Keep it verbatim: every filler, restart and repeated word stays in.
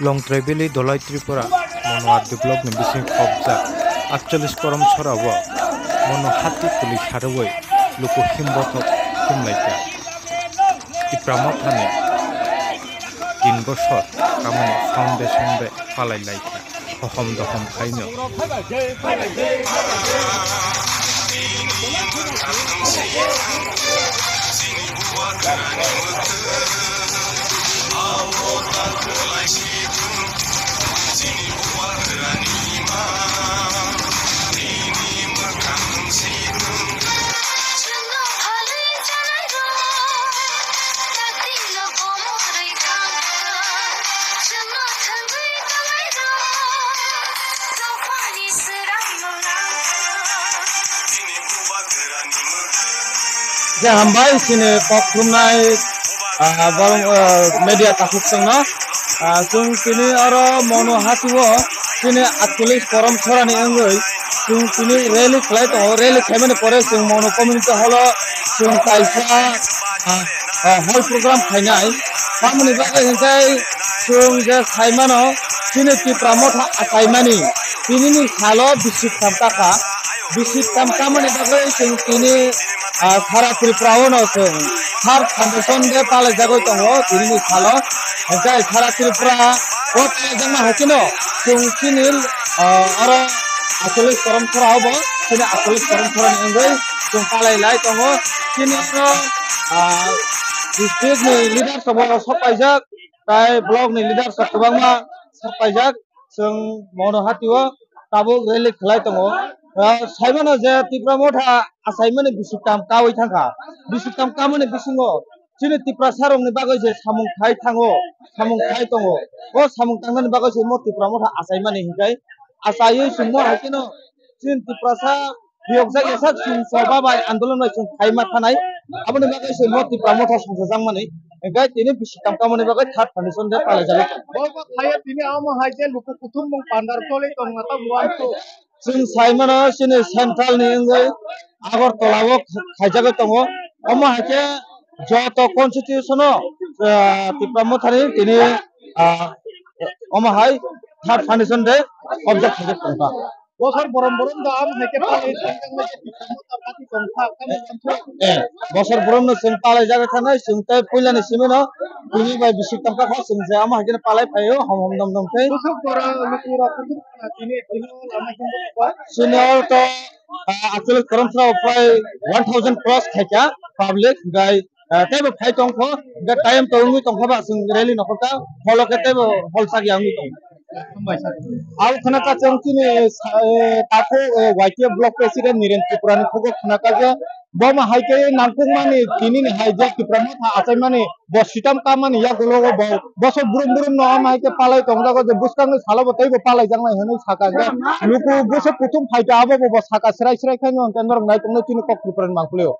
Longtrai Valley Dolai Tripura Mono R D block ni bising khopjak aatcholish korom sora o Mono hati kwlwi sarwi luku himbothok himlaikha. Tipra Mothani tin bosor kamani foundation de palai laikha. Hohom dohom khaino. Je hambai chini kok thumnai, ah, borok, ah, media takhuk chwngno. Ah, chwng tini oro Mono hatio chini aatcholish korom sorani wngwi chwng tini rally khlai tongo. Rally khlaimani pore chwng Mono community hall o chwng kaisa, ah, ah, hall program khainai. Tamoni bagwi hwnkhe chwng je saimano chini Tipra Motha achaimani tinini salo bisi tham takha. Bisi tham tamoni bagwi chwng tini, ah, sara Tripura o no chwng third foundation day palaijagwi tongo tinini salo. Hwnkhe sara Tripura o palaijakma hai kheno chwng chini, ah, oro aatcholish korom sora o bo chini aatcholish korom sorani wngwi chwng palai lai tongo. Chini oro, ah, district ni leaders rok bo sok paijak, tai block ni leaders rok kwbangma sok paijak. Chwng Mono hatio tabuk rally khlai tongo. Ah, saimano je Tipra Motha achaimani bisi tham kaui thangkha. Bisi tham kamani bisingo chini Tiprasa rokni bagwi je samung khai thango, samung khai tongo. O samung tangnani bagwi se mo Tipra Motha achaimani hinkai achaiwi chwngmo hai kheno chini Tiprasa phiyokjak ya sak chwng choba bai andolon bai chwng khaima thanai. Aboni bagwi se mo Tipra Motha songchajakmani. Hingke tini bisi tham kamani bagwi third foundation day palaijago. Bo bo khaya tini amo hai je luku kuthum mung pandar choli tongma ta buwan tu. Chwng saimano chini central ni wngwi Agartala o khaijagwi tongo. Omo hai khe joto constitution o, ah, Tipra Mothani tini, ah, omo hai third foundation day object khaijak tongkha. Bosor borom borom da am hai khe palai tongkha, tongkha, tongkha, tongkha. Eh, bosor borom no chwng palai jagwi thanai, chwng tei puila ni simi no tini bai bisi tongkha kha, chwng je omo hai khe palai phaio, hom hom dom dom khe. Bosor borom luku rok kuthum tini, tini lama himbo ba. Chini oro to, ah, actually korom sora prai one thousand plus khaikha public, gai, ah, teibo phai tongkho, gai time to wngwi tongkha ba, chwng rally no khokha, holo khe teibo hol chak ya wngwi tongkha. Abo khna ka chwng chini, eh, takhuk, eh, Y T F block president Niren Tripura ni khugo khna ka je, bo ma hai khe nangkukmani tini ni hai je Tipra Motha achaimani bo sitam kamani yagulo bo bosor brum brum no ama hai khe palai tongjago je bwskangni salo bo teibo palai jaknai hinwi saka je luku bwswk kuthum phaikha abo bo bo saka srai srai khaino hwnkhe norok naituknai chini kok Tripura ni mangpili o.